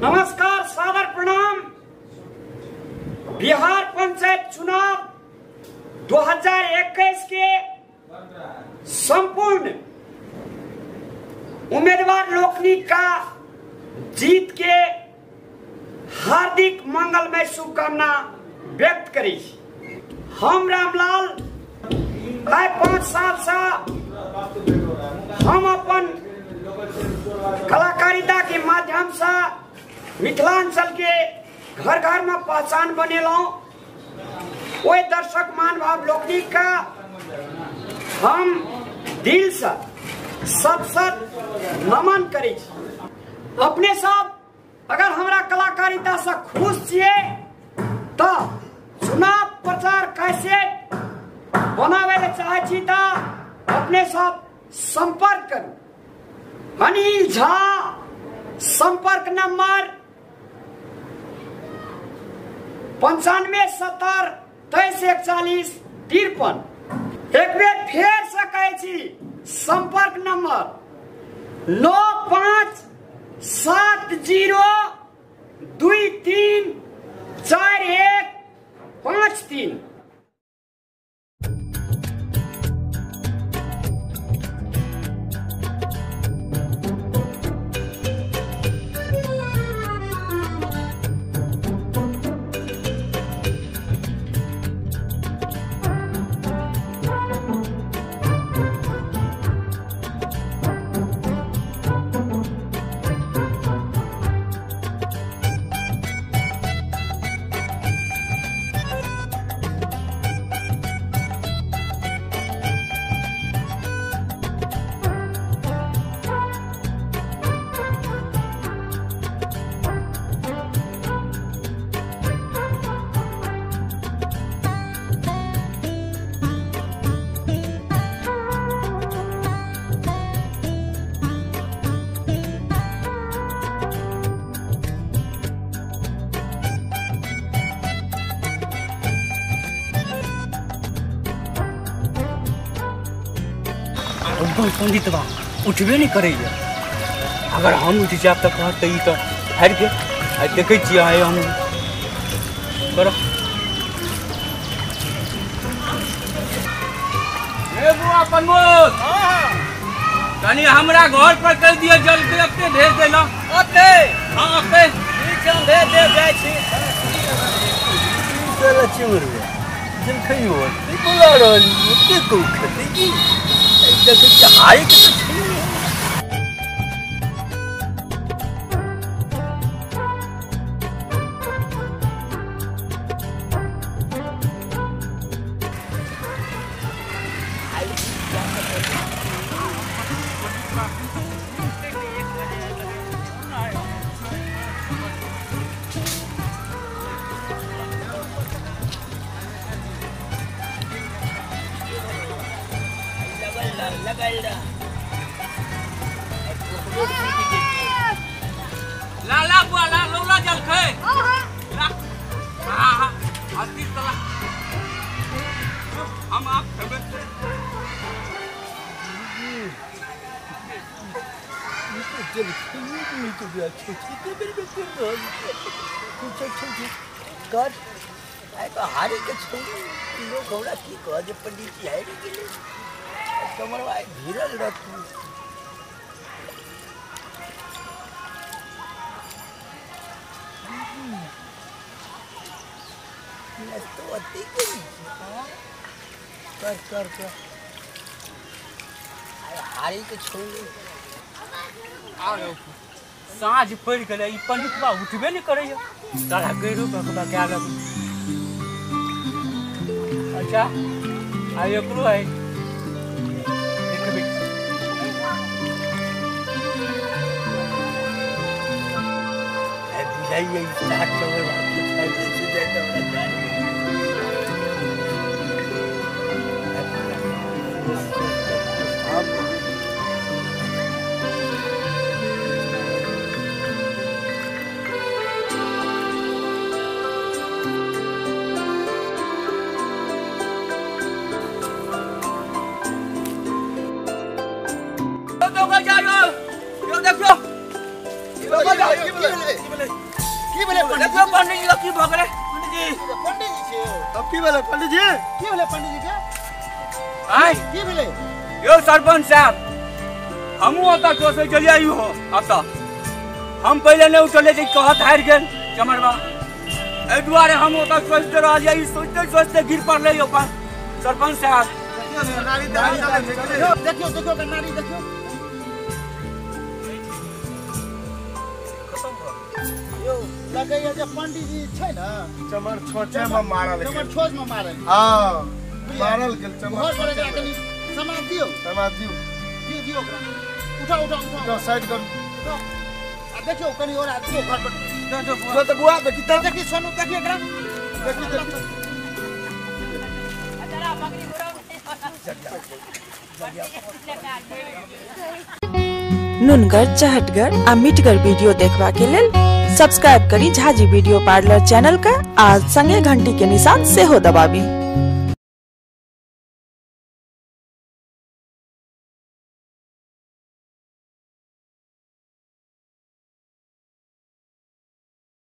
नमस्कार, सादर प्रणाम। बिहार पंचायत चुनाव 2021 के संपूर्ण उम्मीदवार लोकनि का जीत के हार्दिक मंगलमय शुभकामना व्यक्त करी। हम रामलाल आइ 5 साल से हम अपन कलाकारिता के माध्यम से मिथिलांचल के घर घर में पहचान बनेलहुँ। ओहि दर्शक महानुभाव लोकनि का हम दिल से सत सत नमन करै छी। अपने सब अगर हमरा कलाकारिता से खुश छियै तो चुनाव प्रचार कैसेट बनावे ले चाहे छी तो अपने सब संपर्क करू। अनिल झा, संपर्क नंबर 95 70 23 41 53। एक बेर फेर से कहै छी, संपर्क नंबर 9 5 7 0 2 3 4 1 5 3। पंडित बा उठबे नहीं करैया। अगर हम उठ जाब तो कहत ई तो हारि गेल। आ देखै छियै आइ हम करो। ए बुआ प्रमोद, कनी हमरा घर पर कह दियो जल्दी अपने भेज देना। ओते हां ओते ठीक छै, हम भेज देब, जाइ छी। चल चिमरुआ जलखइयो ई बोला रहल ओते को खेतै की देखै छी हारि के तऽ छै। ला ला बुआ ला लौला जलखै ला। हां हां अति तला हम आप खेबै। कर आइ तो हारि के छोड़ी लोग हमरा की कह जे पंडित जी हारि गेलै। कमरवा भिरल रहतू। तो अति करी कर कर कर हारी के छोड़ी। साँझ पड़ि गेलै, ई पंडितबा उठबे नहि करैया। तारा गैरो भकबा कए लगू। अच्छा आ एकरो है देखबै। बुझाइए देखियो। देखियो पंडित जी की भ गेलै। पंडित जी, पंडित जी छियै? तब की भेलै पंडित जी? की भेलै पंडित जी के? आय की भेलै यौ सरपंच साहब? हमहूँ ओतऽ चोसै चलियै हो। अतऽ हम पहिले नहि उठले जे कहत हारि गेल चमरबा, एहि दुआरे हम ओतऽ सोचिते रहलियै, ई सोचिते सोचिते गिर पड़लै यौ सरपंच साहब। देखियो देखियो नारी देखियो यौ, लगैया जे पंडित जी छै ने चमर छोचे में मारल गेल। चमर छोच में मारल। हां मारल गेल चमर। घर पर एकरा कनि समाज दियौ। समाज दियौ। दियौ दियौ ओकरा। उठाओ उठाओ उठाओ साइड करू। आ देखियौ कनि और दियौ घर पर। जो तो बुआ देखी त देखी सोनू देखी एकरा देखी देखी। नुनगर चहटगर आ मिठगर वीडियो देखबा के लेल सब्सक्राइब करी झाजी वीडियो पार्लर चैनल का आ संगे घंटी के निशान सेहो दबाबी।